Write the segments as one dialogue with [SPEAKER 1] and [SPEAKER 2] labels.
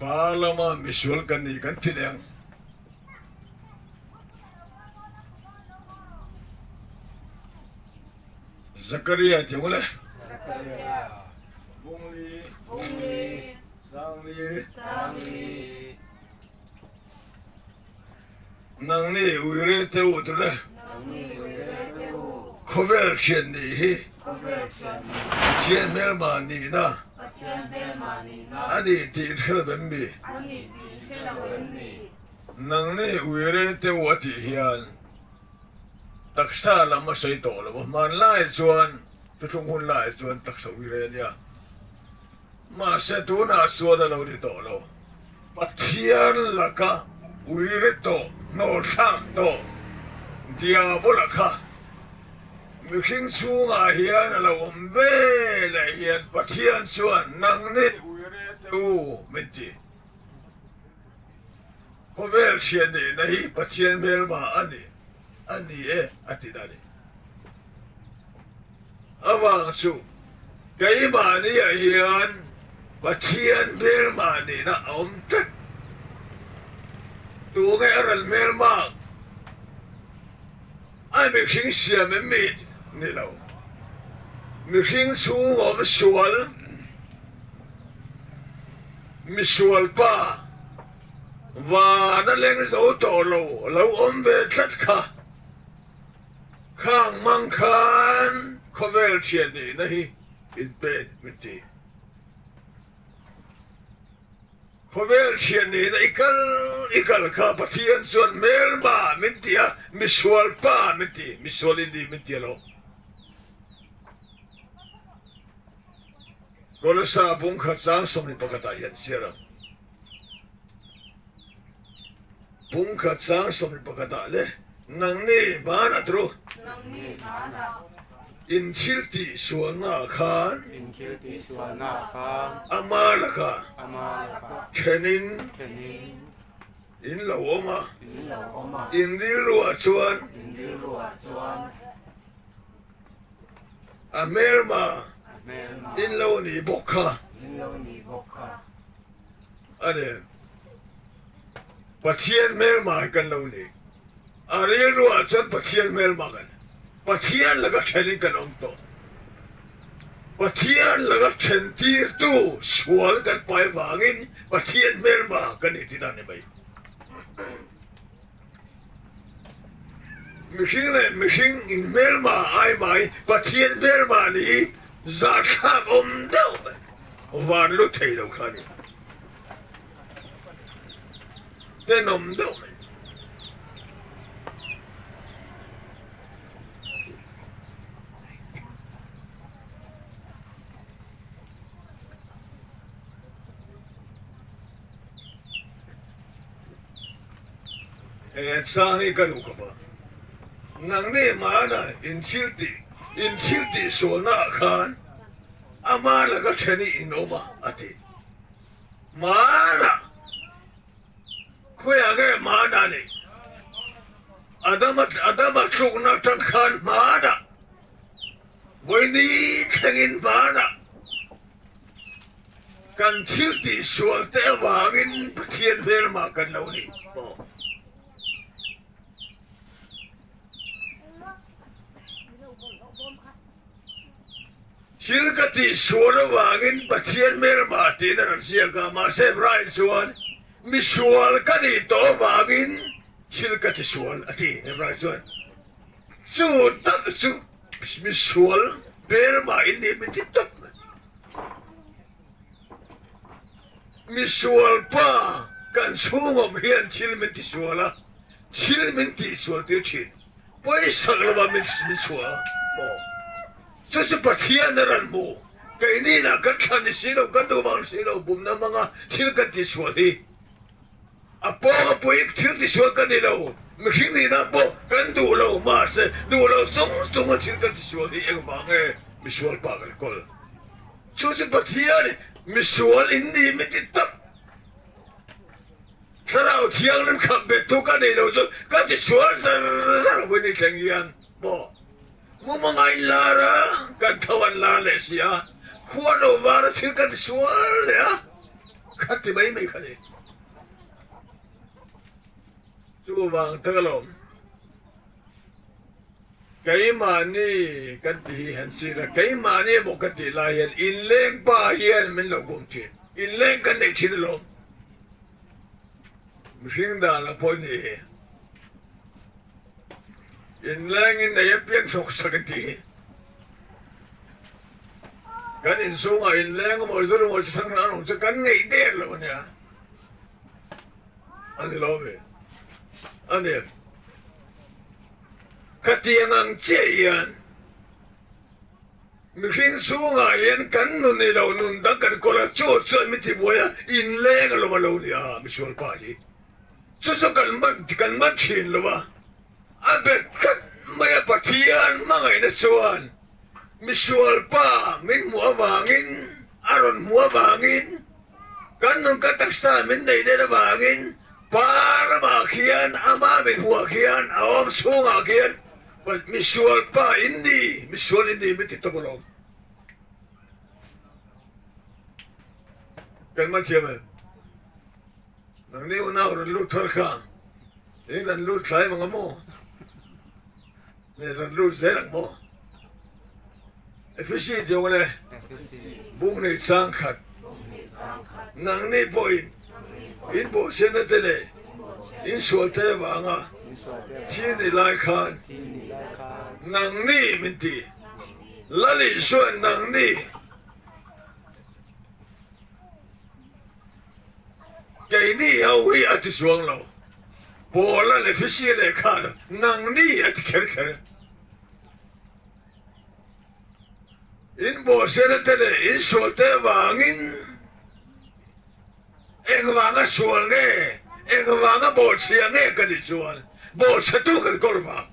[SPEAKER 1] Pa lama misual kan nih kan ti leh ang. Zakaria ti ang le. Bungli.
[SPEAKER 2] Bungli.
[SPEAKER 1] Sangli.
[SPEAKER 2] Sangli.
[SPEAKER 1] Nangni uire te u tu le.
[SPEAKER 2] Nangni uire te u.
[SPEAKER 1] Khawvel thian nih hi.
[SPEAKER 2] Khawvel thian nih hi.
[SPEAKER 1] Pathian hmelma nihna.
[SPEAKER 2] Pathian hmelma nihna.
[SPEAKER 1] A nih tih hre lo em mi?
[SPEAKER 2] A nih tih hre lo em mi?
[SPEAKER 1] Nangni uire te u a tih hian taksa lam a sawi tawh lo a, hmanlai chuan thuthlung hun lai chuan taksa uire a nia. Mahse tunah chuan a lo ni tawh lo. Pathian laka uire tawh, hnawhthlak tawh Diabola kha mihring chhungah hian a lo awm ve leh hian Pathian chuan nangni uire te u min ti. Khawvel thian nihna hi Pathian hmelma a ni a ni e a ti na a ni. Avang chu keimahniah hian Pathian hmelma nihna a awm tlat. Tunge a rawn hmelmak? A mihring siam em mi? Ni lo. Mihring chhung awm sual, misual pa van a leng zo tawh lo, lo awm ve tlat kha. Khang mang khan khawvel thian nihna hi inpen min ti. Khawvel thian nihna i kal i kal kha Pathian chuan hmelma min ti a, misual pa min ti, misual i ni min ti a lo. Kolosa bung khat chang 11 ah hian chhiar ang. Bung khat chang 11 ah le nangni banah tru.
[SPEAKER 2] Nangni banah.
[SPEAKER 1] In thil tih sualnaah khan.
[SPEAKER 3] In thil tih sualnaah khan.
[SPEAKER 1] Ama lakah.
[SPEAKER 3] Ama lakah.
[SPEAKER 1] Thenin.
[SPEAKER 3] Thenin.
[SPEAKER 1] In lo awm a.
[SPEAKER 3] In lo awm a.
[SPEAKER 1] In rilruah chuan.
[SPEAKER 3] In rilruah chuan.
[SPEAKER 1] A hmelma.
[SPEAKER 3] A hmelma.
[SPEAKER 1] In lo nih bawk kha.
[SPEAKER 3] In lo nih bawk kha.
[SPEAKER 1] A ni. Pathian hmelma hi kan lo ni. A rilruah chuan Pathian hmelma kan ni. Pathian laka thenin kan awm tawh. Pathian laka then tirtu sual kan pai vangin Pathian hmelma kan ni tihna a ni mai. Mihring leh mihring in hmelma ai mai Pathian hmelma ni hi zahthlak awm deuh mai. Van lut thei lo kha a ni. Tenawm deuh mai. He chang hi ka duh khawp a, nangni mahna inchhil tih inchhil tih sualnaah khan ama laka then hi in awm a, a ti. Mahna khawiah nge mahna nih? Adama Adama tlukna atang khan hmanah vawi thlengin hmanah Kan thil tih sual te avangin Pathian hmelma kan lo ni maw? Thil ka tih sual avangin Pathian hmelma tiin a rawn ziak a, mahse Brian chuan misual ka nih tawh avangin thil ka ti sual a ti. Brian chuan chu tak chu misual hmelma in nih min ti tawp mai. Misual pa kan chhungawm hian thil min ti sual a, thil min tih sual tir thin. Pawisak lova min chhuah a maw? Chu chu Pathian a rawn hmu. Keini lah kan thlan ni si lo, kan duh vang si lo, bumna hmanga thil kan tih sual hi a pawng a pui thil ti sual kan ni lo. Mihring nihna pawh kan duh lo, mahse duh lo chung chunga thil kan ti sual hi engvang nge misual pa kan kawl? Chu chu Pathian misual in ni mi ti tak. Thlarau Thianghlim khap bet thu ka nei lo chu ka ti sual zar zar a ni thleng hian maw mumanga in lar a, kan tho an lar leh si a, khua lo var a thil kan ti sual leh a. Khati mai mai kha ni. Chuvang tak alawm. Keimahni kan ti hi han sir a, keimahni emaw ka tih lai hian inleng pa hian min lo bum thin. Inleng kan neih thin alawm. Mihring danah pawh ni hi. Inleng in nei apiang thawk sak an tih hi. Kan inchhungah inleng emaw zu emaw chi hrang hrang an awm chu kan ngeih der lo ania. A ni lo ve. A ni. Khatiang ang chiah hian mihring chhungah hian kan nun i lo nun dang kan kawl a, chu chuan mi tibuai a inleng alawm a lo ni a, misual pa hi. Chu chu kan man kan man thin lo a, a bet tlat mai a Pathian hmangaihna chuan misual pa min hmuh avangin a rawn hmuh avangin Kan nun ka taksa min neih let avangin pa ramah khian ama min huah khian a awm chhungah khian misual pa in ni, misual in ni min ti tawp alawm. Kan man thiam em? Nangni unau rawn lut thar kha in rawn lut thlai mang a maw? Nge rawn lut zel ang maw? Efesi tih awng le bung nei chang khat nangni pawhin in bawhchhiatna te leh in sual te avanga thi ni lai khan nangni min ti Lal Isuan nangni keini ho hi a ti chuang lo Paula leh Efesi lehkha nangni a ti kher kher. In bawhsena te leh in sual te avangin engvanga sual nge, engvanga bawhchhia nge ka nih chuan bawhchhetu kan kawl vang,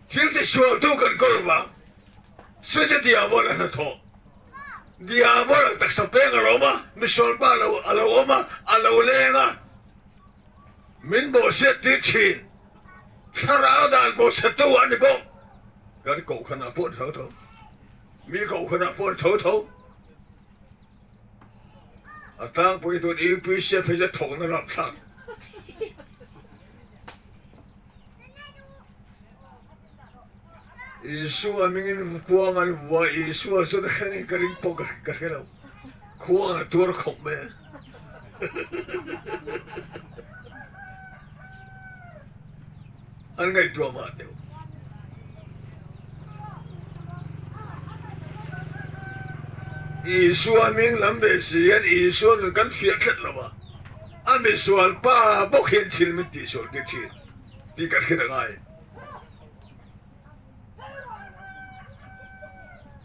[SPEAKER 1] thil tisualtu kan kawl vang, chuti diabol a hnathawh, diabol ang taksa peng a lo awm a, misualpa a lo awm a, a lo leng a. Min bawhchhiat tir thin. Thlarau dan bawhchhetu a ni bawk. Kan kohhranah pawh ni tho tho. Mi kohhranah pawh ni tho tho. A tlangpui tun UPC phei chu thawkna rapthlak. Isua mingin kuang an vua, Isua chu ka hre ka ring pawh ka hre lo. Khuang a tuar khawp mai a. An ngaihtuah mah deuh. Isua ming lam ve si hian Isua nun kan fiah tlat lo a, a misual pa bawk hian thil min tihsual tir thin tih kan hre ta ngai.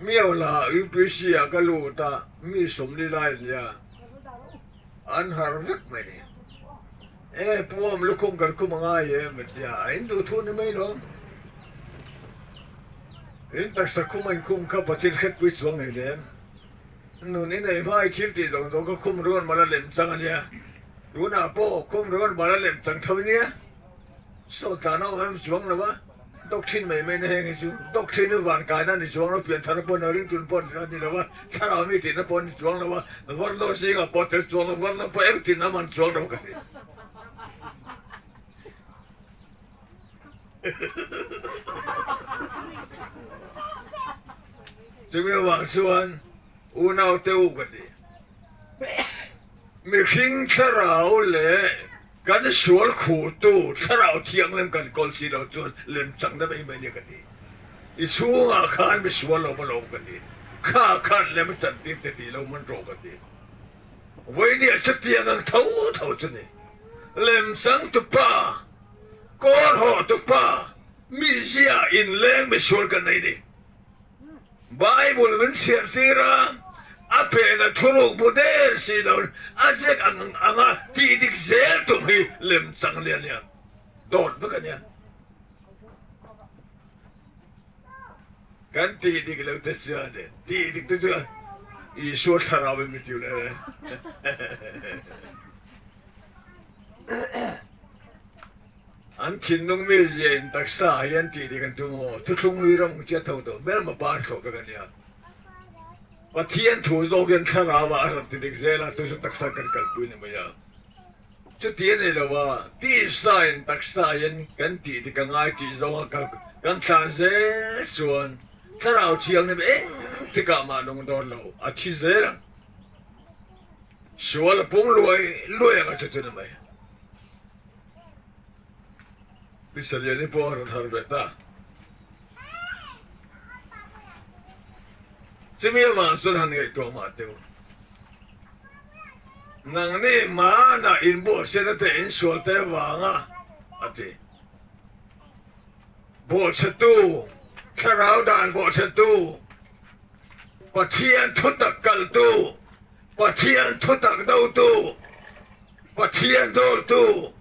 [SPEAKER 1] Miaula UPC ah ka lut a, mi 40 lai nia an har vek mai ni. E Pu Awm lukhum kan khum a ngai em a tia, a in duh thu ni mai lawm. In taksa khum a inkhum kha Pathian hretpui chuang ngei lem. Nun i nei hma i thil tih zawng zawng kha khum rual mal a lem chang a nia. Tunah pawh khum rual mal a lem chang tho nia. Saw tlan a awm em chuang lo a, dawk thin mai mai na heng hi chu dawk thin hi van kaina a ni chuang lo, pian thar pawh a ring tun pawh a ni lo a, thlarau mi tihna pawh a ni chuang lo a, varlo zingah pawh tel chuang lo, varlo pawh eng tin a man chuang lo ka ti. Chumi avang chuan unau te u ka ti. Mihring thlarau leh kan sual khuhtu thlarau thianghlim kan kawl si lo chuan lemchang na mai mai nia ka ti. I chhungah khan mi sual lo maw lo ka ti. Kha khan lem a chantir te ti lo man rawh ka ti. Vawinia chutiang ang tho tho chu ni. Lemchang tupa, kawl haw tupa, mizia inleng misual kan nei ni. Bible min chhiartir a, a pehna thuruk bu der si lo a zek ang anga tih dik zel tum hi lem chang nia nia dawt vek a nia. Kan tih dik lo te chuan tih dik te chuan Isua thlarau in mi tiu leh. An thinlung mi zia in taksa ah hian tih dik an tum aw, thuthlung lui ram ang chiah tho tawh hmelma par thlawh vek a nia. Pathian thu zawk hian thlarau ah a rawn ti dik zel a, tu chu taksa kan kalpui ni mai a. Chuti a ni lo a, tisa in taksa in kan tih dik a ngai tih zawng a kan thlan zel chuan thlarau thianghlim eng tikah mah nung dawn lo, a thi zel ang. Sual a pung luai luai ang a chuti ni mai. Pi Saliani pawh a rawn harh ve ta. Chumi avang chuan han ngaihtuah mah teh u. Nangni hmanah inbuatsaihna te insual te vanga a ti. Bawhchhetu, thlarau dan bawhchhetu, Pathian thutak kaltu, Pathian thutak dotu, Pathian dawltu,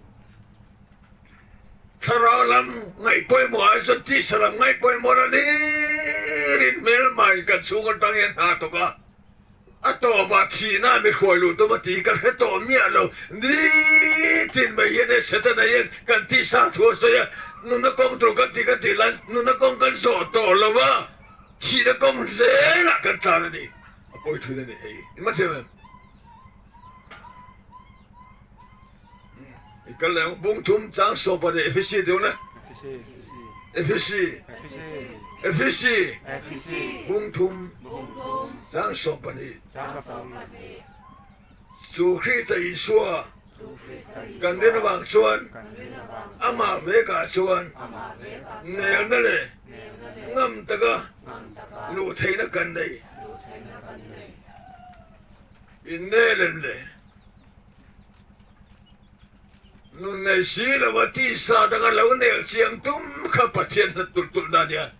[SPEAKER 1] thlarau lam ngaih pawimawh ai chuan tisa lam ngaih pawimawh la hlirin hmelmain kan chhung atang hian hna thawk a. A tawpah thihna mi hruai luh tum a ti ka hre tawh miah lo. Nitin mai hian he Setana hian kan tisa thu a sawi a, nunna kawng tur kan ti kan tih lai nunna kawng kan zawh tawh lo a, thihna kawng zelah kan tlan a ni. A pawi thin a ni hei. I mathiam em? I kal leh ang bung thum chang sawp a ni Efesi deuh le. Efesi. Efesi. Bung thum chang sawp a ni. Chu Krista Isua kan rin avang chuan amah vekah chuan nelna leh ngam taka luh theihna kan nei. Innel em le? Nun nei si lo a tisa danga lo nel chiang tum kha Pathian hlat tulh tulh na nia.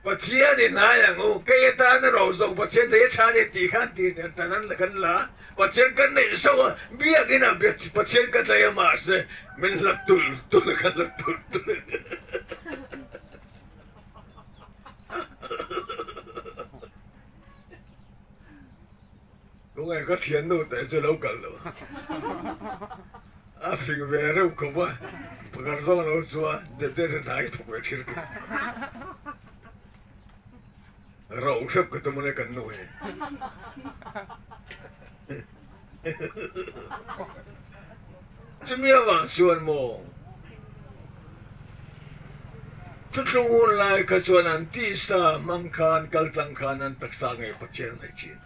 [SPEAKER 1] Pathian in hai ang u, kei atan a ro zawk Pathian thei a tha ni tih khan tih nen tan an la kan la. Pathian kan neih zauh a, biakin ah Pathian ka tlai a mahse min hlat tulh tulh a kan hlat tulh tulh. Tunge ka thiannu teh chu lo kal lo a fing ve reuh khawp a, pakhat zawng lo chuan dete te hna hi thawk ve thil ka rauh hrep ka tum a kan nu hi. Chumi avang chuan maw thuthlung hun lai kha chuan an tisa hmang khan kal tlang khan an taksa ngei Pathian a nei thin.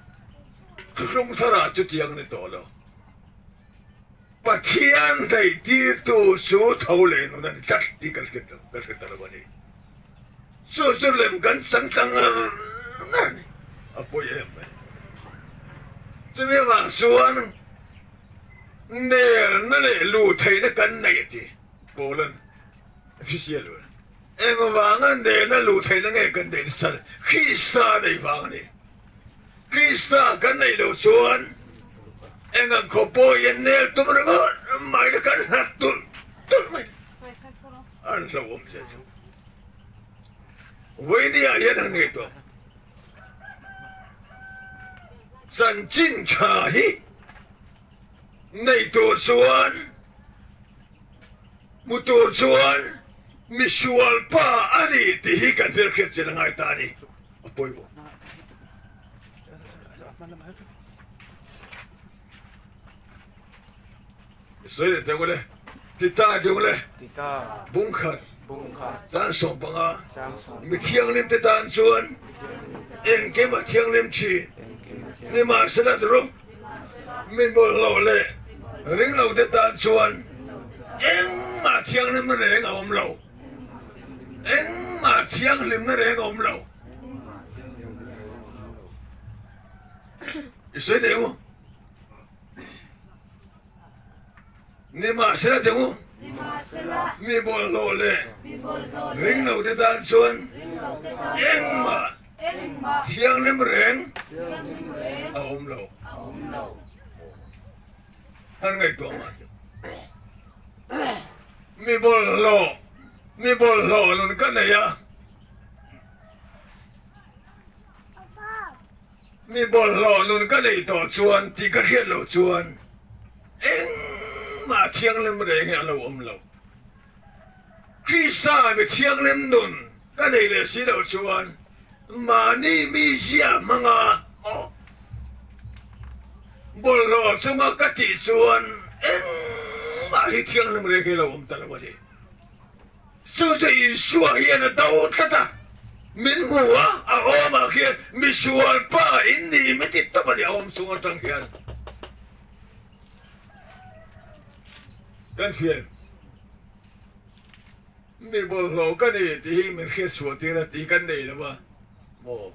[SPEAKER 1] Thuthlung tharah chutiang a ni tawh lo. Pathian theihtirtu chu tho leh nun a ni tlat tih kan hre kan hre ta lo a ni. Chu chu lem kan chang ta ngar ngar a ni. A pawi em mai. Chumi avang chuan Nelna leh luh theihna kan nei a ti Poland official u. Engvanga nelna luh theihna nge kan neih nasa le? Krista nei vang a ni. Krista kan neih loh chuan eng ang khaw pawh hian nel tum ringawt mai la kan hlat tulh tulh mai an hlauhawm zia chu. Vawinia hian han ngaihtuah. Chanchin tha hi nei tur chuan hmu tur chuan misual pa a ni tih hi kan hmelhriat chin a ngai ta a ni, a pawimawh. Sawi leh teh ule, Tita tih ule, Bungkhat, Changsawmpanga, mi thianghlim te tan chuan engkim a thianghlim thin. Nimahsela turu, mi bawlhhlawh leh ringlo te tan chuan engmah thianghlimna reng a awm lo. Engmah thianghlimna reng a awm lo. I sawi teh u. Nimahsela teh u, mi bawlhhlawh leh ringlote tan chuan engmah thianghlim reng a awm lo. An ngaihtuah mah chu. Mi bawlhhlawh, mi bawlhhlawh nun ka nei a. Mi bawlhhlawh nun ka neih tawh chuan tih ka hriat loh chuan engmah thianghlim reng hi a lo awm lo. Krista mi thianghlim nun ka neih leh si loh chuan. Mahni mizia hmanga aw bawlhhlawh chunga ka tih chuan engmah hi thianghlim reng hi lo awm ta lo a ni. Chu chu Isua hian a do tlat a, min hmu a, a awmah khian misual pa in ni mi ti tawp a ni a awm chung atang hian. Kan hriat mi bawlhhlawh ka ni tih hi min hriat chhuah tir a tih kan nei lo a maw?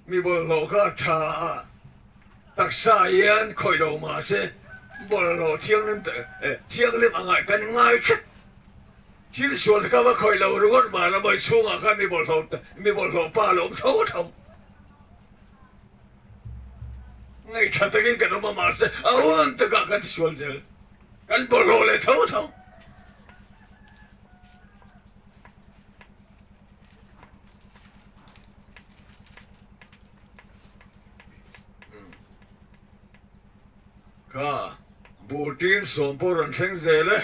[SPEAKER 1] Mi bawlhhlawh kha a tha a, taksa hian khawih lo mah se bawlhhlawh thianghlim thianghlim angah kan ngai tlat. Thil sual kha va khawih lo ringawt mah la maw chhungah khan mi bawlhhlawh mi bawlhhlawh pa a lo awm tho tho. Ngaihṭha takin kan awm a mahse a hun takah kan tisual zel. Kan bawlhhlawh leh tho tho. Kha buhṭin sawm pawh rawn thleng zel e.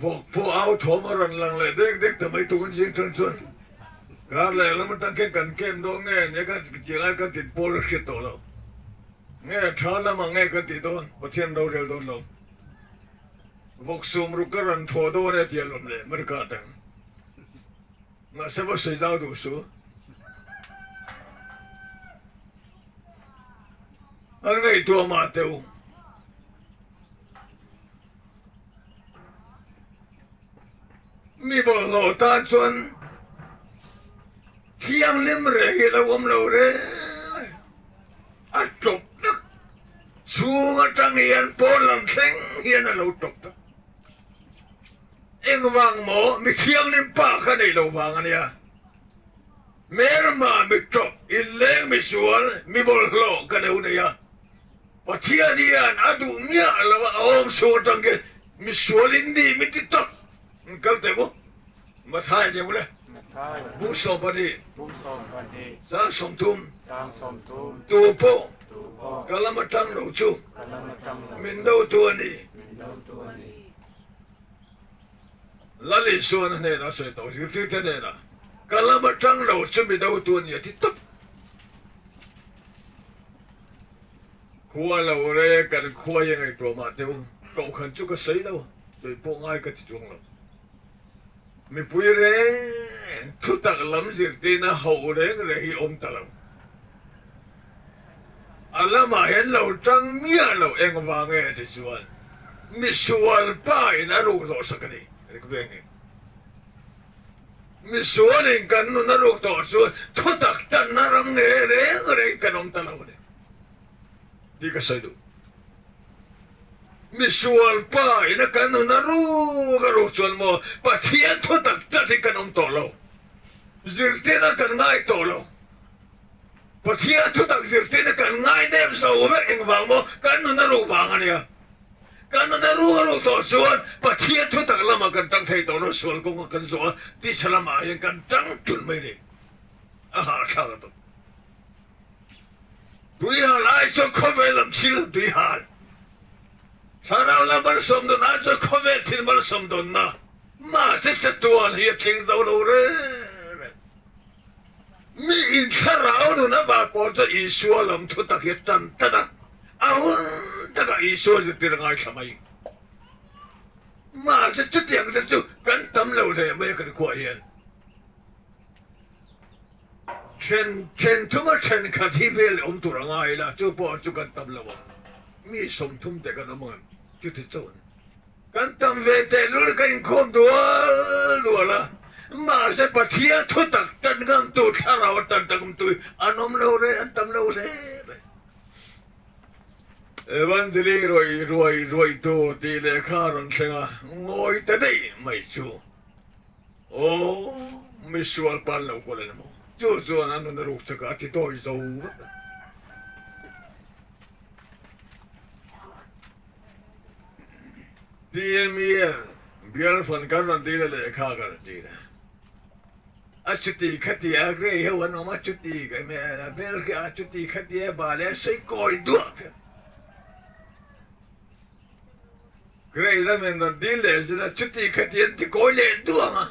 [SPEAKER 1] Vawk pawh au thawm a rawn lang leh dek dek ta mai tukin zing ṭang chuan kar leh lam aṭang khian kan kem dawn nge nia kan tih lai kan tit pawl a hriat tawh lo. Nge tha lamah nge kan tih dawn Pathian rorel dawn lo. Vawk sum ruk ka rawn thawh dawn e tih a lawm leh America atang. Mahse va sawi zau duh su. An ngaihtuah mah teh u. Mi bawlhhlawh tan chuan thianghlim reh hi lo awm lo reng a tawp tak chhung atang hian pawn lam thleng hian a lo tawp tak. Engvang maw mi thianghlim pa kha nei lo vang a nia. Hmelma mi tawp inleng mi sual mi bawlhhlawh ka lo nei a. Pathian hian a duh miah lo a, a awm chhung atang khian misual in ni min ti tawp an kal teh maw? Mathai deuh le. Bung 12. Chang 30. Tu pawh ka lam atang lo chu min dotu a ni. Lal Isuan a hnenah a sawi tawh zirtirte hnenah ka lam atang lo chu mi dotu a ni a ti tawp. Khua lo re kan khua hi ngaihtuah mah teh u, kohhran chu ka sawi lo, sawi pawh ngai ka ti chuang lo. Mipui reng thutak lam zirtirna hauh reng reng hi awm ta lo. A lamah hian lo tang miah lo engvang nge ti chuan misual pa in a ruk zawh sak a ni. Misualin kan nun a ruk tawh chuan thutak tanna ram nge reng reng kan awm ta lo a ni tih ka sawi duh. Misual pa ina kan nun a ruk a ruk chuan maw Pathian thutak tat hi kan awm tawh lo, zirtirna kan ngai tawh lo. Pathian thutak zirtirna kan ngai nem zo vek engvang maw kan nun a ruk vang a nia. Kan nun a ruk a ruk tawh chuan Pathian thutak lamah kan tang thei tawh lo, sual kawnga kan zawh a, tisa lamah hian kan tang tul mai ni. A hahthlak a tawp. Tuihal ai chuan khawvel lam thil a tuihal. Thlarau lam malsawm dawn ai chuan khawvel thil malsawm dawnna mahse chatuan hi a tling zo lo reng reng. Mi in thlarau nun a vah pawh chuan Isua lam thutak hi a tan tlat a, a hun takah Isua zirtir a ngaithla mai. Mahse chutiang te chu kan tam lo hle mai a kan khuah hian. Then then thuma thenkhat hi vel awm tur a ngai la, chu pawh chu kan tam lo ang. Mi 30 te kan awm ang em? Chuti chuan Kan tam ve tehlul ka inkhawm dual dual a, mahse Pathian thutak tan ngamtu thlarau a tan takawmtu hi an awm lo reng, an tam lo hle mai. Evangeline ruai ruai ruaitu tih lehkha a rawn thleng a, ngawi ta daih mai chu. Aw, misual pan lo kual a ni maw? Chu chuan a nun a ruk chak a, a ti dawi zo vek a. TMEN bial fan kan rawn dil a lehkha kan rawn dil a. A chuti khati a grey ho an awm a chuti ka me a hmel khi a chuti khati a bal e a sawi kawi duah kher. Grey lamin rawn dil leh zin a chuti khati an ti kawi leh duah ang a.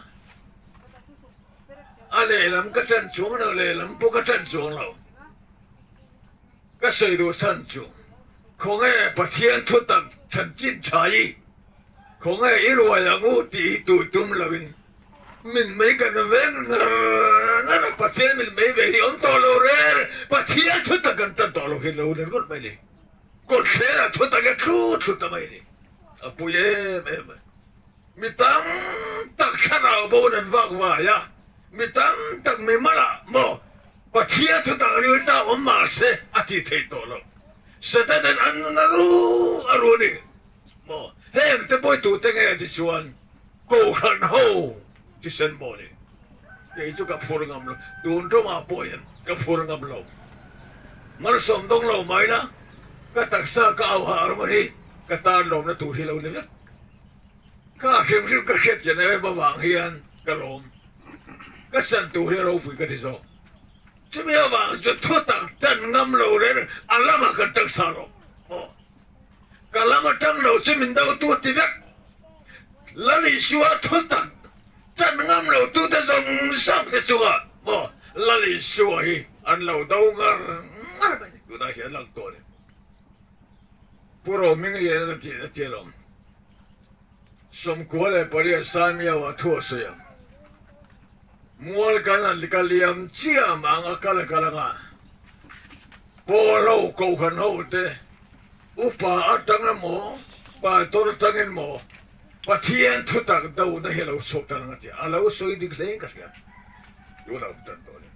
[SPEAKER 1] A lehlam ka ṭan chuang lo, lehlam pawh ka ṭan chuang lo. Ka sawi duh chhan chu, Khawnge Pathian thutak chanchin ṭha i, khawnge i ruai ang u tih hi tuh tum loin min mei kan veng ngar ngar a, Pathian min mei ve hi awm tawh lo reng, Pathian thutak kan ṭan tawh lo hi lo ni ringawt mai ni. Kawtthlerah thutak a thlu thlu ta mai ni. A pui em em a. Mi tam tak thlarau bo nan vak vai a, mi tam tak mi malah maw Pathian thutak ril ta awm mah se a ti thei tawh lo. Satan-a'n an nun a ru a ru a ni maw? Heng te pawi tute nge ti chuan Kohhran ho thisen maw ni? Kei chu ka phur ngam lo, tun ṭawmah pawh hian ka phur ngam lo. Malsawm dawng lo mai la, ka taksa ka au hah rawng hi ka tan lawmna tur hi lo ni vek. Ka hrim hrim ka hriat chian em avang hian ka lawm. Ka chan tur hi a ropui ka ti zawk. Chumi avang chu thu tak tan ngam lo reng a lamah kan tang sa lo maw? Ka lam atang lo chu min do tu ti vek. Lal Isua thu tak tan ngam lo tute zawng zawng te chungah maw Lal Isua hi an lo do ngar ngar mai ni. Tunah hian lang tawh a ni. Pu Rohmingliana a tih a ti alawm. 98 Saimiau a thu a sawi ang. Mual kan an ka liam chiam ang a kal a kal anga Pawl ho Kohhran ho te upa atang emaw pastor atangin maw Pathian thutak dona hi a lo chhuak tan ang a ti a, a lo sawi dik hle in ka hria. Tuna awm tan dawn in.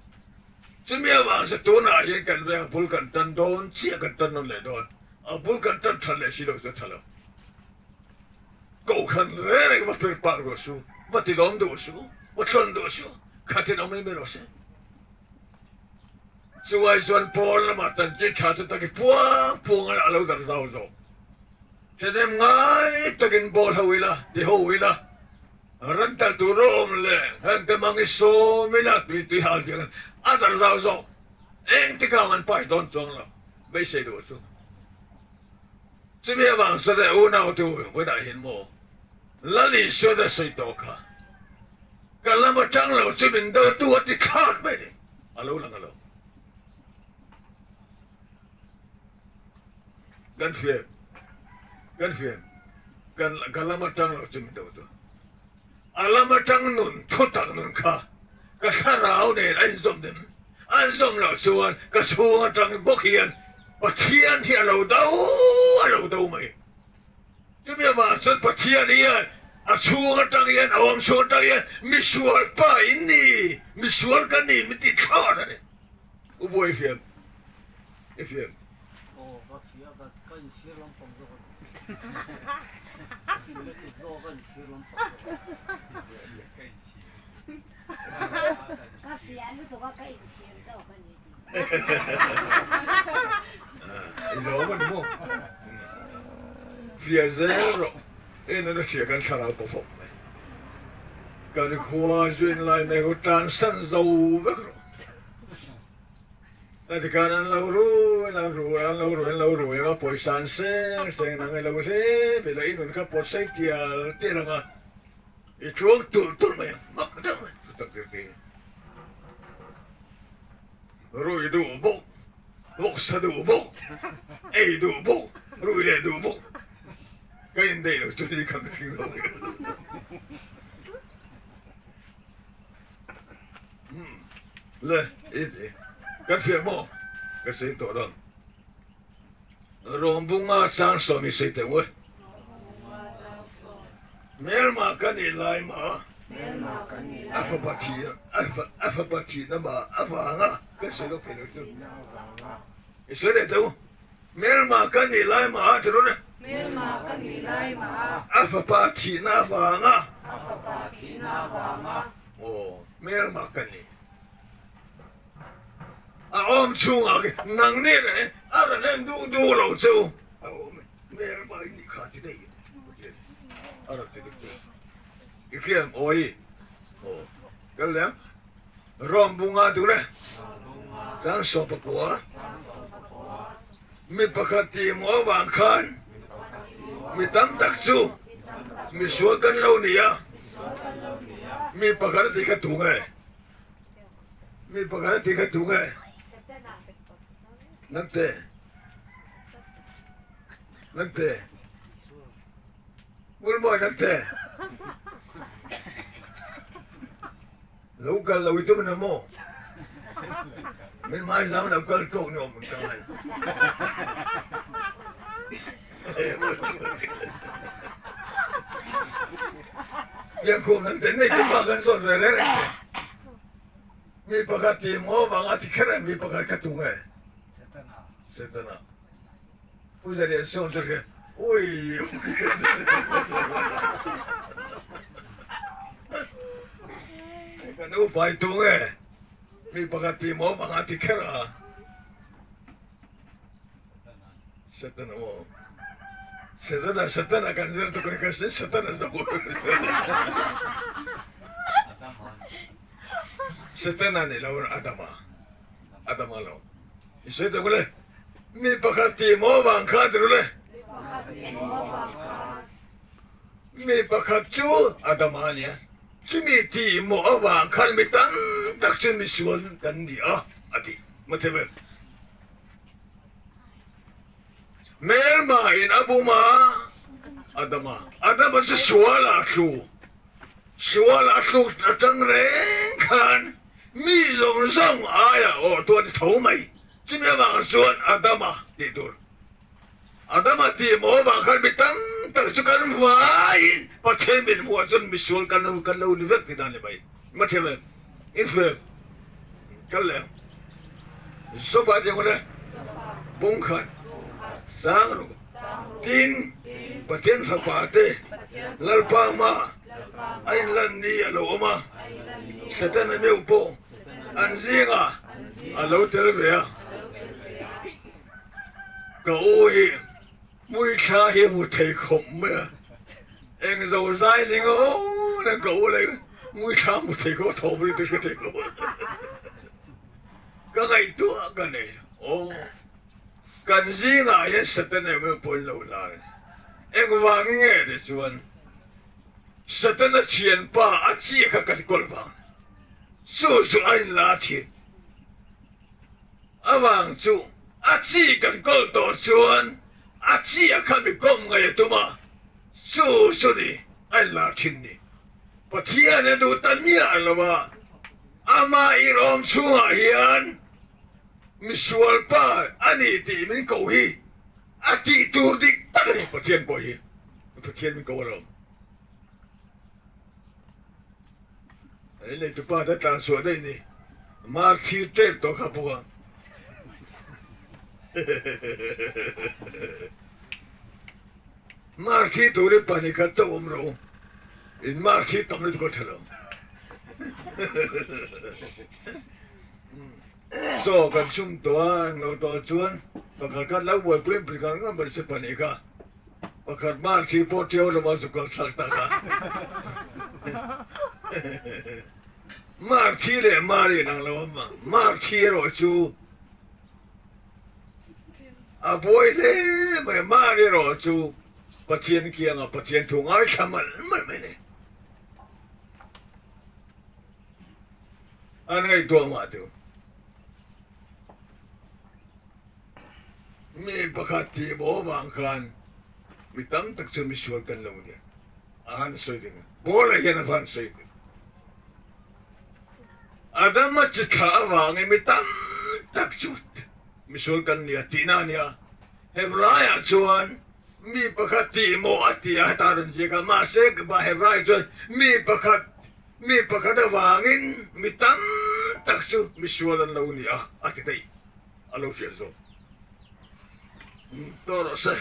[SPEAKER 1] Chumi avang chu tunah hian kan veng a bul kan tan dawn chiah kan tan nawn leh dawn. A bul kan tan that leh si lo chu a tha lo. Kohhran reng reng va per pak rawh su, va ti lawm duh su, va tlawn duh su, khatin awm em rawh se. Chuai chuan pawn lamah chanchin tha chu tak i puang puang a lo darh zau zawk. Thahnem ngai takin ball ho ila, ti ho ila, ran tal tur a awm leh heng te mang i sawm ila tui tui hal viang a darh zau zawk. Eng tikang an pass dawn chuang lo, beisei duh chu. Chumi avang chuan e unau te u vawiinah hian maw Lal Isuan a sawi tawh kha, ka lam atang lo chu min do tu a ti thlak mai ni, a lo lang a lo. Kan hriat, kan hriat, kan ka lam atang lo chu min do tu. A lam atang nun thutak nun kha ka thlarau nen a inzawm nem. A inzawm loh chuan ka chhung atang bawk hian Pathian hi a lo do a lo do mai. Chumi avang chuan Pathian hian a chhung atang hian a awm chhung atang hian misual pa in ni, misual ka ni min tih thlawt a ni. U Buai i hriat? I hriat?
[SPEAKER 3] Aw ka hria ka ka inchhir lampang zawk a ni. Ka hria lutuk zawk a ka inchhir lampang zawk a ni. Ka inchhir.
[SPEAKER 4] Ka hria lutuk a ka inchhir zawk a ni.
[SPEAKER 1] I lawm a ni maw? Hria zel rawh. En a hria kan thlarau pawh fawk mai. Kan khua zuin lai mai ho tlansan zo vek rawh. Tikhan an lo rui, an lo rui, an lo rui, an lo rui a, pawisa an seng seng nang i lo hle ve lo, i nun kha pawt sei tial tial ang a, i tluang tulh tulh mai ang, mak deuh mai, chu tak zirtir. Rui duh bawk, vawksa duh bawk, ei duh bawk, rui leh duh bawk, ka indaih lo chu ni kha mihring ho hi. Le i ti kan hriat maw ka sawi tawh dawn Rawngbunga chang sawm i sawi teh u Hmelma ka nih lai ma a fapa thi a fapa thihna ma avanga ka sawi lawk thei lo chu i sawi leh teh u Hmelma ka nih lai ma a ti rawn e.
[SPEAKER 2] Hmelma ka nih lai ma a.
[SPEAKER 1] A fapa thihna avanga.
[SPEAKER 2] A fapa thihna avanga.
[SPEAKER 1] Aw, hmelma ka ni. A awm chhungah khi nang ni reng a rawn en duh duh lo che u. A awm e, hmelma i nih kha ti daih a rawn ti dik chu. I hriam awi. Aw, kal leh ang. Rom bunga dur e. Chang 14. Mi pakhat tih maw avang khan mi tam tak chu misual kan lo ni a. Mi pakhat a tih kha tu nge? Mi pakhat a ti kha tu nge? Nangte. Nangte. Ngulmawi nangte. Lo kal lo i tum na maw? Min hmai zang lo kal tawk ni awm ka ngai. Biakkhum nang te nei te pa kan zawn ve reng reng te. Mi pakhat ti maw vang a ti kher em mi pakhat ka tung e.
[SPEAKER 3] Setana.
[SPEAKER 1] Setana. Pu Zarian sawn chu hria ui Kan upa i tung e. Mi pakhat ti maw vang a ti kher a. Setana maw. Setana Setana kan zir tuk ka si Setana zo. Setana ni lo Adama. Adama lo. I sawi tuk le. Mi pakhat ti maw vang kha ti ru le. Mi pakhat chu Adama a nia. Chumi ti maw avang khan mi tam tak chu misual kan ni a, a ti. Matheve. Hmelma in a bum a, Adama. Adama chu sual ah a thlu. Sual a thluk atang reng khan mi zawng zawng aia aw tuan tho mai. Chumi avang chuan Adama tih tur. Adama tih maw avang khan mi tam tak chu kan hmaiin Pathian min hmuh ah chuan misual kan lo kan lo ni vek ti dan ni mai. Ma thiam em? In hmu em? Kal leh ang. Zopa tih ang le. Bungkhat sang ruk tin Pathian fapa te Lalpa mah a inlan ni a lo awm a, Setana meuh pawh an zingah a lo tel ve a. Ka u hi hmuithla hi hmu thei khawp mai a, eng zo zai ning aw nang ka u leh hmuithla hmu thei khawp a thawm ri te hre thei lo ka ngaihtuah ka nei aw. Kan zingah hian Setana emaw pawn lo lar engvang nge ti chuan Setana thianpa a chi kha kan kawl vang chu chu a inla thin avang chu a chi kan kawl tawh chuan a chi a kha mi kawm ngei a tum a chu chu ni a inla thin ni Pathian a duh ta miah lo a amah irawm chhungah hian Misual pa a ni tih min ko hi a tih tur dik tak a ni. Pathian pawh hi Pathian min ko alawm. Ei leitu pa te tlan suah daih ni. Mar thir tep tawh kha bawk a. Mar thi turin pahnih khat chauh awm rawh u. In mar thi tam lutuk a tha lo. Chaw kan chhum tawh a, englo tawh chuan pakhat khan lo buaipui in pui ngar ngar mai se pahnih kha pakhat hma thi pawh ṭiau lama zu kal thlak ta kha Mar thi leh mar in ang lo a ma mar thi erawh chu a buai hle mai mar erawh chu Pathian kianga Pathian thu ngaithla malh malh mai ni. An ngaihtuah mah deuh. Mi pakhat tih maw vang khan mi tam tak chu misual kan lo nia. A han sawi ding a. Paula hian a van sawi ding. Adama chi thla avangin mi tam tak chu misual kan nia tihna a nia. Hebraiah chuan mi pakhat tih maw a ti a heta rawn ziak a. Mahse Hebraiah chuan mi pakhat Mi pakhat avangin mi tam tak chu misual an lo ni a, a ti daih. A lo hriat zawk. Tawh rawh se,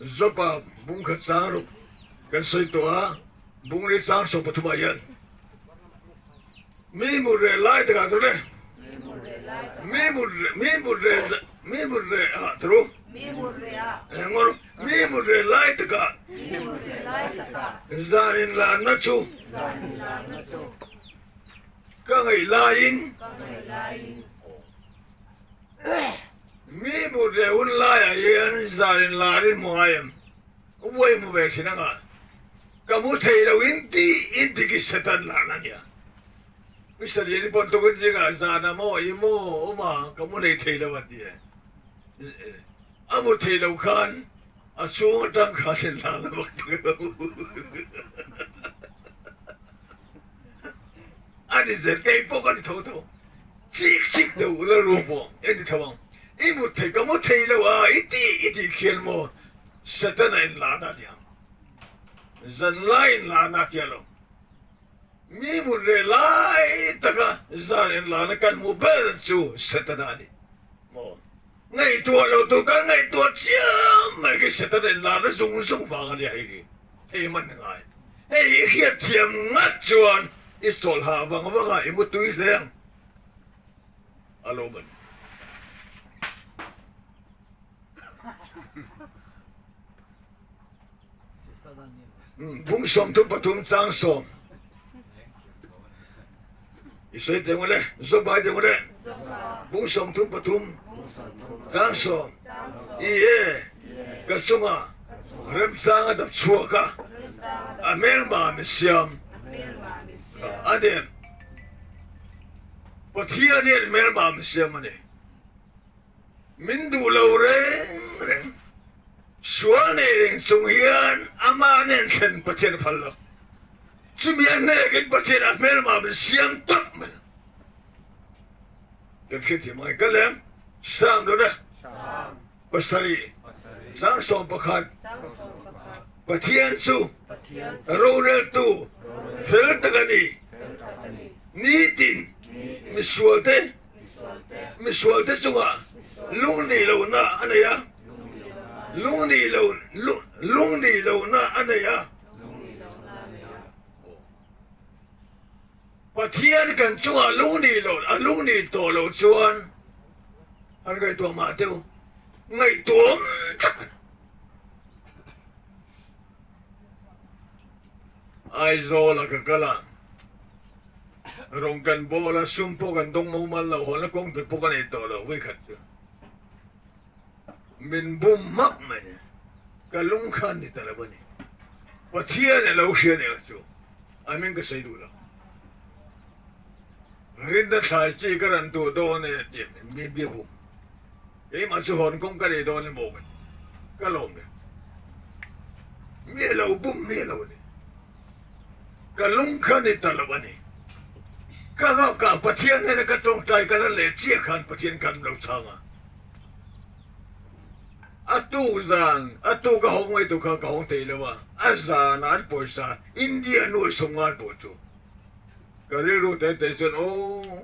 [SPEAKER 1] Jopa bung khat chang ruk kan sawi tawh a, bung ri chang 13 ah hian mi mut reh lai takah tur le, mi mut reh, mi mut reh, mi mut reh ah tur u, engmaw mi mut reh lai takah zan inlanna chu Ka ngaih laiin mi mut leh hun laiah hian zan in lar in hmu ngai em? Uai hmu ve thin anga ka mu thei lo in tih in ti ki Satan larna nia. Mi salian i pawn tukin zingah zan a maw i maw awm a ka mu nei thei lo a ti e. A mu thei lo khan a chhung atang khan in la la vak tak lo. A ni zel kei pawh ka ni tho tho. Chik chik deuh la ru pawh e ni tho ang. I mu thei ka mu thei lo a i ti i tih khian maw Setana in la na tia. Zan lai in la na tia lo. Mi hmun reh lai taka zan enlana kan hmuh ber chu Setana a ni maw? Ngaihtuah lo tur kan ngaihtuah chiam mai khi Setana enlana zung zung vang a nia hei hi. Hei man ni ngai. Hei hi hriatthiam ngat chuan i chawlh hah vang vang a i mu tui hle ang a lo man. Bung 33 chang sawm i sawi teh ngawt e, Zobai teh ngawt e, bung 33 chang sawm i e ka chunga remchang a dap chhuak a, a hmelma mi siam a ni. Pathian hian hmelma mi siam a ni. Min duh lo reng reng. Sual nei reng chung hian amah nen thlen Pathian a phal lo. Chumi a hnekin Pathian a hmelma min siam tak mai. Kan hriat thiam angai ka lem Sam dawn e. Pasarih sang 11 Pathian chu roreltu fel tak a ni. Nitin misualte Misualte chungah lungnih lohna a nei a, lungnih lo lungnih lohna a nei a. Pathian kan chungah lungnih loh a lungnih tawh loh chuan an ngaihtuah mah deuh ngaihtuam tak a ni. Aizawl a ka kal a. Rawng kan bawl a, sum pawh kan dawng mumal lo, hawnna kawng tur pawh ka nei tawh lo vawikhat chu min bum hmak mai ni. Ka lung khan ni ta lo a ni. Pathian a lo hria nih ang chu a hming ka sawi duh lo. Rinna thlai chi ka rawn duh dawn e tih min bia bum. Keimah chu hawn kawng ka nei dawn emaw ka ti. Ka lawm e. Mi a lo bum mi a lo ni. Ka lung kha ni ta lo a ni. Ka ngakah Pathian hnena ka tawngtai ka la leh chiah khan Pathian khan min lo chhang a. A tuk zan, a tuk a hawng mai tur kha ka hawng thei lo a, a zanah an pawisa India nuai sawmngan pawh chu ka rilru te te chuan aw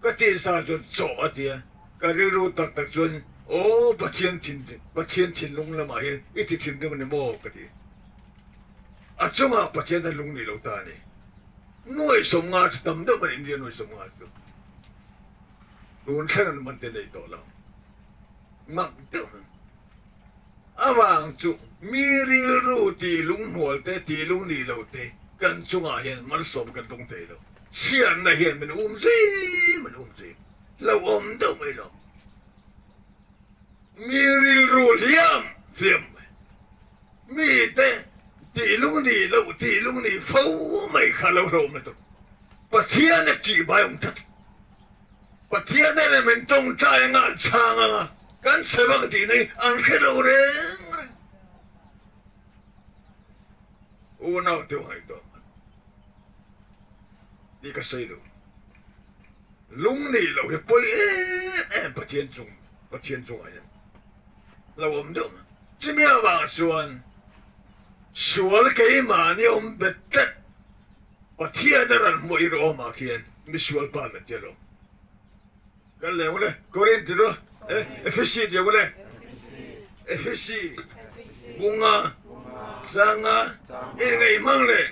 [SPEAKER 1] ka tisa chuan chawh a ti a, ka rilru tak tak chuan aw Pathian thin Pathian thinlung lamah hian i ti thinrim a ni maw ka ti. A chungah Pathian a lung nih lo ta a ni. Nuai 50 chu tam deuh kan India nuai 50 chu tun thleng an man te nei tawh lo. Mak deuh an. Avang chu mi rilru tih lunghnual te tih lung nih lo te kan chungah hian malsawm kan tung thei lo. Chhiatna hian min um zui min um zui hlauhawm deuh mai lo. Mi rilru hliam hliam mai. Mite tih lung nih loh tih lung nih fo mai kha lo hlawm lutuk. Pathian a tih bai awm tlat. Pathian ene min tawngtai anga an chhang anga kan chhe vak tih nei an hre lo reng reng. Unau te ngaihtuah hman tih ka sawi duh. Lung nih loh hi pawi em em Pathian chung Pathian chungah hian. lo awm deuh mai. Chumi avang chuan sual keimahni awm bet tlat Pathian a rawn hmuh i rawh awmah khian misual pa na tia lo. Kan leng ule Korinth ro Ephesi tia ule Ephesi bunga sanga inngaih hmang leh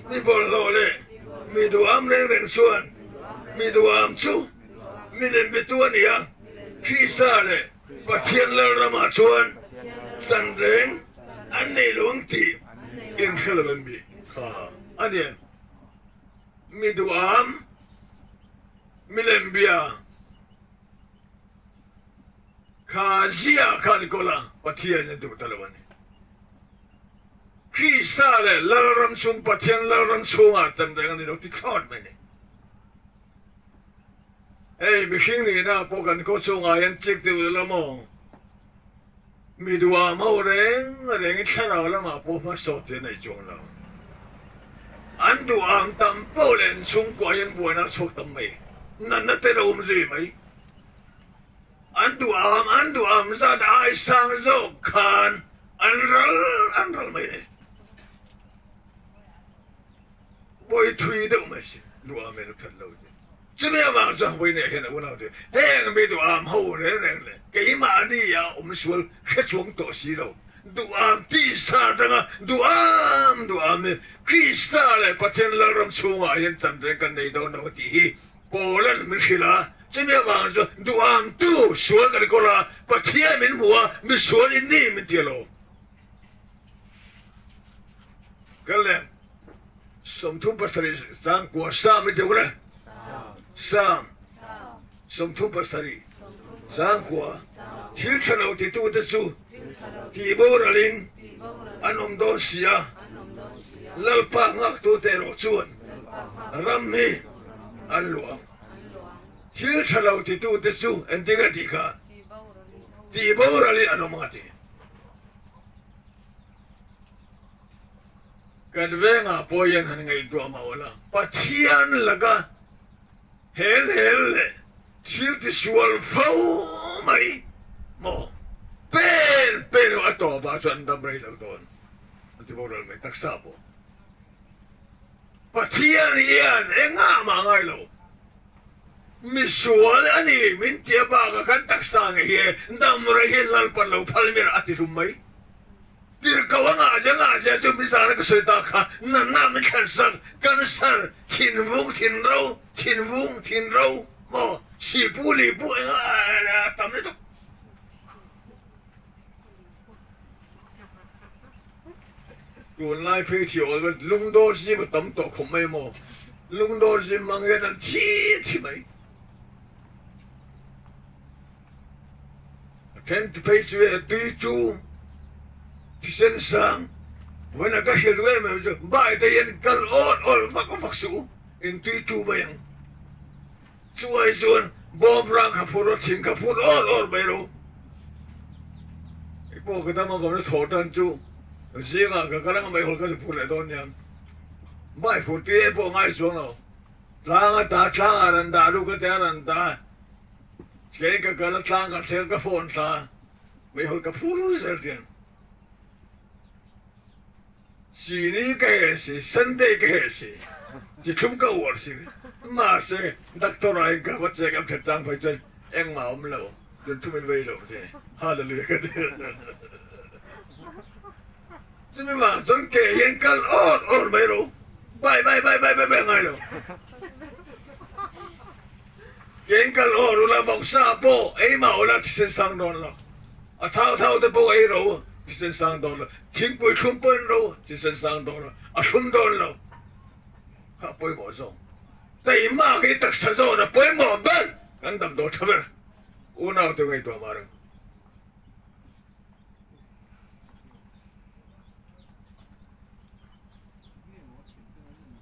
[SPEAKER 1] mi bawlhhlawh leh mi duham reng reng chuan mi duham chu milem bitu a ni a, Krista leh Pathian Lalramah chuan chan reng an nei lo ang tih inhre lo em mi kha a ni em? Mi duham, milem bia kha zia khan kawl a, Pathian a duh ta lo a ni. Krista leh Lalram chung Pathian Lalram chhungah chan reng a ni lo ti thlawt mai a ni. Hei mihring nihna pawh kan khaw chhungah hian chik deuh la maw? Mi duham ho reng rengin thlarau lamah pawh hmasawt te nei chuang lo. An duham tam poh leh an chhungkua hian buaina a chhuak tam mai. Natna te lo awm zui mai. An duham an duham zat ai sang zawk khan an ral an ral mai a ni. Pawi thui deuh mai si, duham in a that lo chi. Chumi avang chuan vawi nei hian a unau te heng mi duham ho reng reng leh keimahni a awm sual hre chuang tawh si lo. Duham tisa atanga duham duham hi Krista leh Pathian Lalram chhungah hian chan reng kan nei dawn lo tih hi Paula'n min hrilh a. Chumi avang chuan duham tu sual kan kawl a, Pathian min hmu a, misual in ni min ti alawm. Kal leh 37 changkua Sam i deuh le. Sam 37 changkua thil tha lo titute chu tih boralin an awm dawn si a, Lalpa nghaktute erawh chuan ram hi an luah ang. Thil tha lo titute chu engtin nge tih kha tih boralin an awm ang a ti. Kan vengah pawh hian han ngaihtuah mah ula, Pathian laka hel hel leh thil tisual fo mai maw? Pen pen erawh a tawpah chuan an dam rei lo dawn an ti boral mai taksa pawh. Pathian hian engah mah ngai lo. Misual a ni min tia bakah kan taksa ngei hi dam rei hi Lalpan lo phal mir a ti hlum mai. Tirhkoh a ngahzia ngahzia chu mizana ka sawi ta kha natna min thlan sak, cancer, thinvung, thinro, thinvung, thinro maw, sipu lipu eng a tam lutuk. Tunlai phei thi awl vel lungdawr zim a tam tawh khawp mai maw? Lungdawr zim hmang hian an thi thi mai. A then ti phei chu e tui chu thisen sang vawiin a ka hriat duh em em chu bai te hian kal awl awl vak vak suh u in tui chu mai ang. Chu ai chuan bawm rang kha phur a thing kha phur awr awr mai ro. I pawh ka dam a kawmna thaw tan chu zingah ka kal anga meihawl ka zu phur leh dawn nia. Bai phur tir em pawh ngai chuang lo. Tlang a ta tlang ah ran dah lu ka tia ran dah. Kei ka kal a tlang ka thleng ka phone thla meihawl ka phur zel chian. Chini ka heh si, Sunday ka heh si, chithlum ka uar si. Mahse, doctor ah in ka va check up that chang phei chuan engmah a awm lo, chuan thum in vei lo te, Hallelujah ka ti. Chumi vang chuan ke hian kal awr awr mai ro, bye bye bye bye bye bye a ngai lo. Ke in kal awr ula vawksa pawh ei mah ula thisen sang dawn lo. A thau thau te pawh ei ro thisen sang dawn lo. Thingpui thlum pawh in ro thisen sang dawn lo. A thlum dawn lo. Kha a pawimawh zawk. Keimah hi taksa zawn a pawimawh ber kan damdawi tha ber. Unau te ngaihtuah mah reng.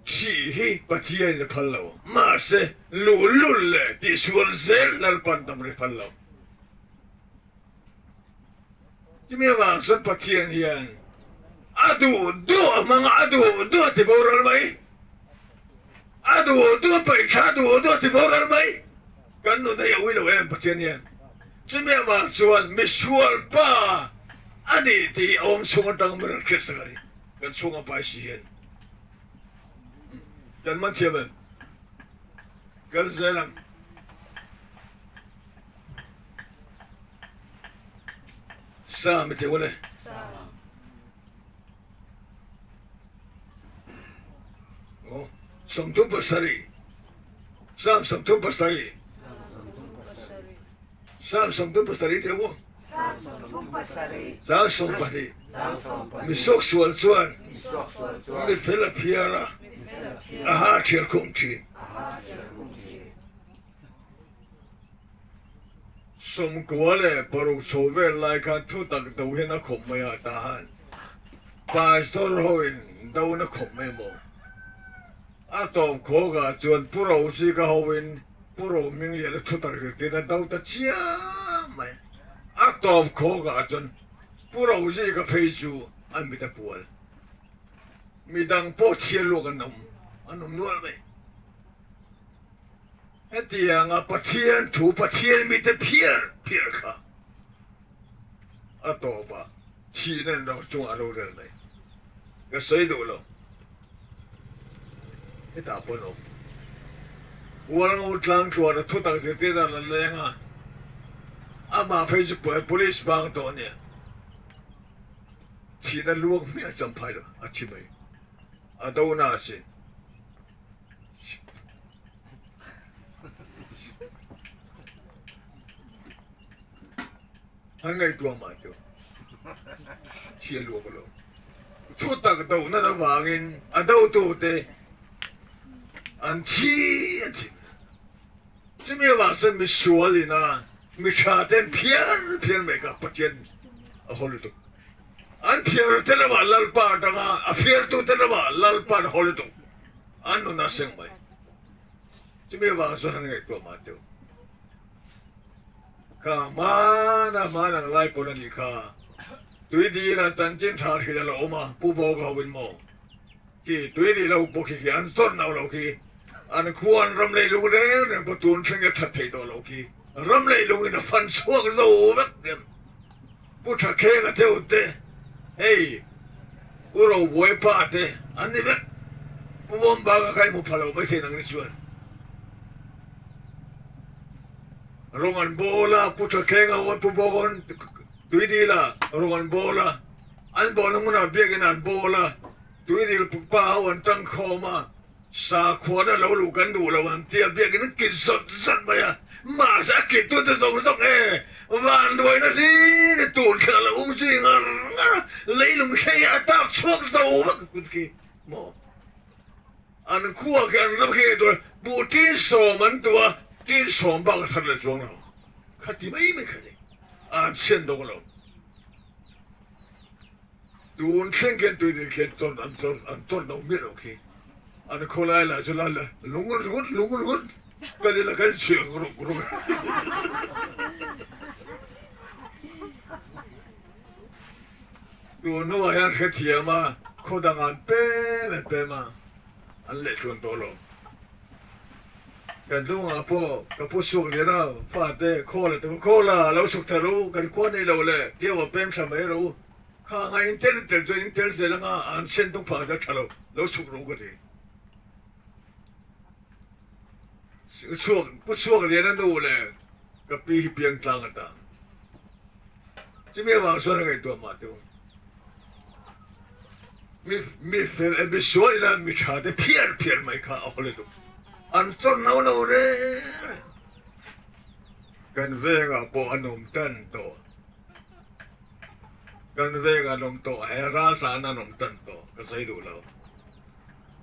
[SPEAKER 1] Thih hi Pathian a phal lo. Mahse luhlul leh tihsual zel Lalpan dam ri phal lo. Chumi avang chuan Pathian hian a duh duh a hmang a, a duh duh a ti boral mai. A duh duh a paih thla, a duh duh a ti boral mai. Kan nun hei a ui lo em Pathian hian. Chumi avang chuan misual pa a nih tih hi a awm chhung atang min rawn hriat sak a ni. Kan chhung a pai si hian kan man thiam em? Kan zel ang. Sam i tih ule. Oh, 37. Sam 37. Sam 37 tih u. Chang 12. Mi suaksual chuan mi fel a phiar a, a ha thial khum thin. 96 chho vel lai khan thutak do hian a khawp mai a, tahan Pastor ho in do na khawp mai maw? A tawp khawkah chuan Pu Rochika ho in. Pu Rohmingliana thutak zirtirna do ta chiam mai. A tawp khawkah chuan Pu Rozika phei chu an mit a pual. Midang pawh chhiar luak an awm an awm nual mai. Hetianga Pathian thu Pathian mite phiar phiar kha a tawpah thihna in ro chungah a rorel mai. Ka sawi duh lo. Hetah pawh an awm. Ualngo tlang tluan a thutak zirtir dan an leng a, amah phei chu police bang tawh a nia. Thihna luak hmiah champhai lo a thi mai. A do na asin. An ngaihtuah mah chu chhia luak lo. Thu tak dohna avangin a dotute an thi a thin. Chumi avang chuan misual ina mi tha ten phiar phiar mai kha Pathian a haw lutuk. An phiar te lamah Lalpa atanga a phiartute lamah Lalpa an haw lutuk. An nun a seng mai. Chumi avang chuan an ngaihtuah mah teuh. Kha hmana hman ang lai pawn a nih kha. Tui dil a chanchin tha hrilh a lo awm a, Pu Bawk ho in maw khi tui dil ho pawh khi khi an zawrh no lo khi, an khua an ram leilung reng reng pawh tun thleng a that thei tawh lo khi, ram leilung in a fan chhuak zo vek rem. Pu Thakhenga theuh te, hei Pu Robuaipa te an ni vek. Pu Vawmbanga kha i hmu pha lo maithei nang ni chuan. Rawng an bawl a, Pu Thakhenga awn Pu Bawk awn Tuidil a rawng an bawl a, an bawlna hmunah biakin an bawl a, Tuidil pa ho an tangkhawm a, Sakhuana lo luh kan duh lo an tia biakin an kit zawt zawt mai a, mahse a kit tute zawng zawng e, vanduaina hlir i tur thleng a lo um zui ngar ngar a, leilung thleng hi a tak chhuak zo vak tut khi maw? An khua khi an ram khi ngaihtuah buh tin sawm an duh a, tin sawm bak a thar leh chuang lo. Khati mai mai kha ni, an chhian dawk lo. Tun thleng khian tui nen khian tawn an tawn an tawn lo miah lo khi. An khawlai lah chu la la lung ringawt lung ringawt kal ila kan chhiah ang rawk rawk e. Tun hnuah hian hrethiam a khaw dang an pem an pem a an leh tluan tawh lo. Kan hnungah pawh ka pu suak lian a fate khawl a tum khawl a lo chhuk thar u kan khua nei lo le tia aw pem thla mai rawh u kha anga in tel in tel chuan in tel zel anga an sen tung phah chu a tha lo lo chhuk rawh u ka ti. Suak pu suak lian a nu le ka pi hi piang tlang ata chumi avang chuan a ngaihtuah mah teuh. Mi mi fel e mi sual ina mi tha te phiar phiar mai kha a haw lutuk. An chawr no no reng reng. Kan vengah pawh an awm tan tawh. Kan vengah an awm tawh he ral tlan an awm tan tawh ka sawi duh lo.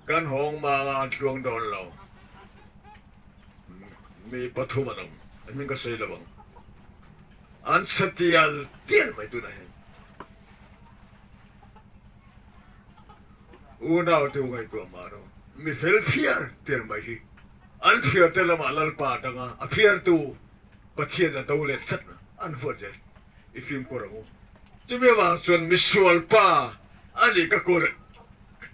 [SPEAKER 1] Kan hawng manga an tluang dawn lo. Mi pathum an awm. Hming ka sawi lo ang. An chhe tial tial mai tunah hian. Unau te u ngaihtuah mah rawh. Mi fel phiar phiar mai hi an phiar te lamah Lalpa atanga a phiartu Pathian a do let tlat an huat zel i fimkhur ang u. Chumi avang chuan misual pa a nih ka kawr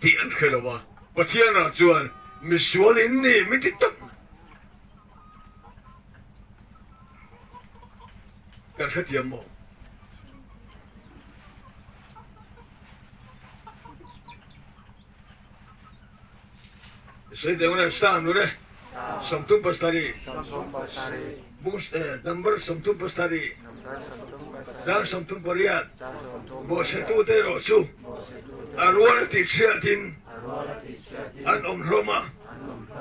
[SPEAKER 1] tih an hre lo a, Pathian ah chuan misual in ni min ti tak. Kan hrethiam maw? Sawi deuh na Sam nu le 37 number 37 chang 38 Bawhchhetu te erawh chu a rual a tih chhiatin an awm hlawm a,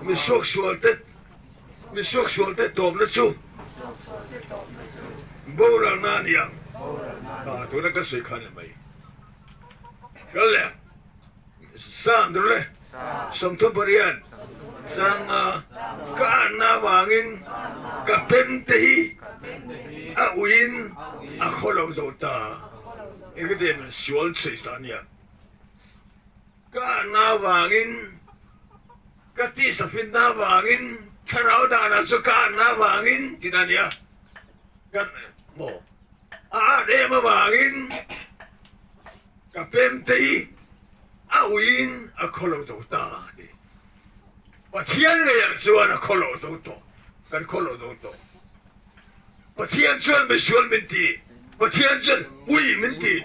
[SPEAKER 1] mi suaksual te Mi suaksualte tawpna chu boralna a ni ang. Kha tuna ka sawi kha a ni mai. Kal leh ang. Sam dur le. 38 Sanga ka anna avangin ka pemte hi a uiin a khaw lo zo ta. Engati em sual chhuih ta a nia. Ka anna avangin ka tihsafitna avangin. Thlarau danah chu ka anna avangin tih a nia. Kan maw a at em avangin ka pem te hi a uiin a khaw lo zo ta a ti. Pathian ngeiah chuan a khaw lo zo tawh, kan khaw lo zo tawh. Pathian chuan misual min ti, Pathian chuan ui min ti,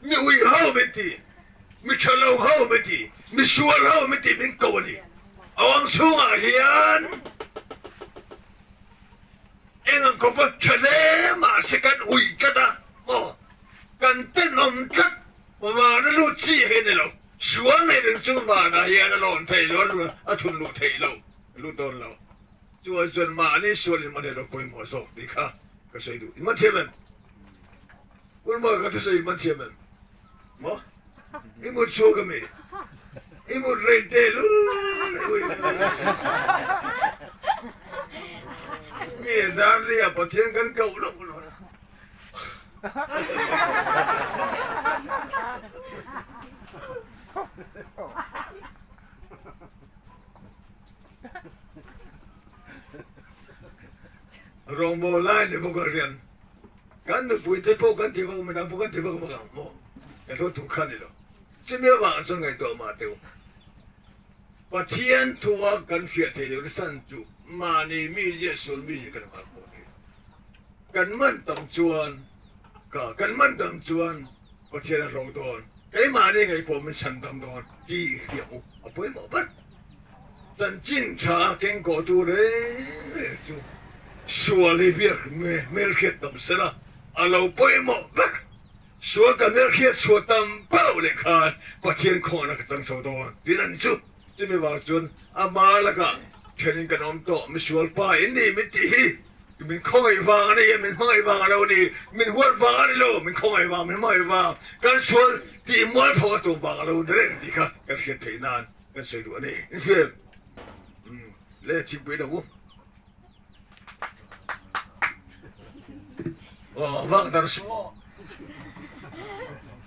[SPEAKER 1] mi ui ho min ti, mi tha lo ho min ti, mi sual ho min ti min ko a ni. A awm chhungah hian eng ang khawpa tha hle mahse kan ui tlat a maw, kan tenawm tlat, vana lut chi hi a ni lo. Sual nei reng chu vanah hian a lawn thei lo, a thun luh theih lo, a lut dawn lo. Chuan chuan mahni sual in mahni lo pawimawh zawk tih kha ka sawi duh. I man thiam em? Kulma ka thusawi i man thiam em? Maw? I mut chhuak a mi? I mut rei te lul ui. Mi dan lia Pathian kan koh loh loh. Rawngbâwl lai ni bawk a rian kan nupuite pawh kan ti vak midang pawh kan ti vak vak ang maw? Ka thu thu kha ni lo. Chumi avang chuan ngaihtuah mah teh u. Pathian thua kan fiah theih loh san chu mahni mi zia sual mi zia kan hman pawh ni. Kan man tam chuan ka kan man tam chuan Pathian a hlawk dawn. Keimahni ngaihpawh min chhan dam dawn tih hriat u a pawimawh ber. Chanchin tha kengkawhtu reng reng chu sual hi biak hmelhriat tam sela a lo pawimawh ber. Sual kan hmelhriat chhuah tam pauh leh khan Pathian khawhna ka chang chho dawn tih a ni chu. Chumi vang chuan ama lakah thenin kan awm tawh, misual pa in ni min tih hi min khawngaih vang a ni a, min hmangaih vang a lo ni, min huat vang a ni lo, min khawngaih vang, min hmangaih vang, kan sual tih mualpho a tum vang a lo ni reng tih kha kan hriat theih nan Kan sawi duh a ni. Infiam le thingpui lo u. Aw vak dar su aw.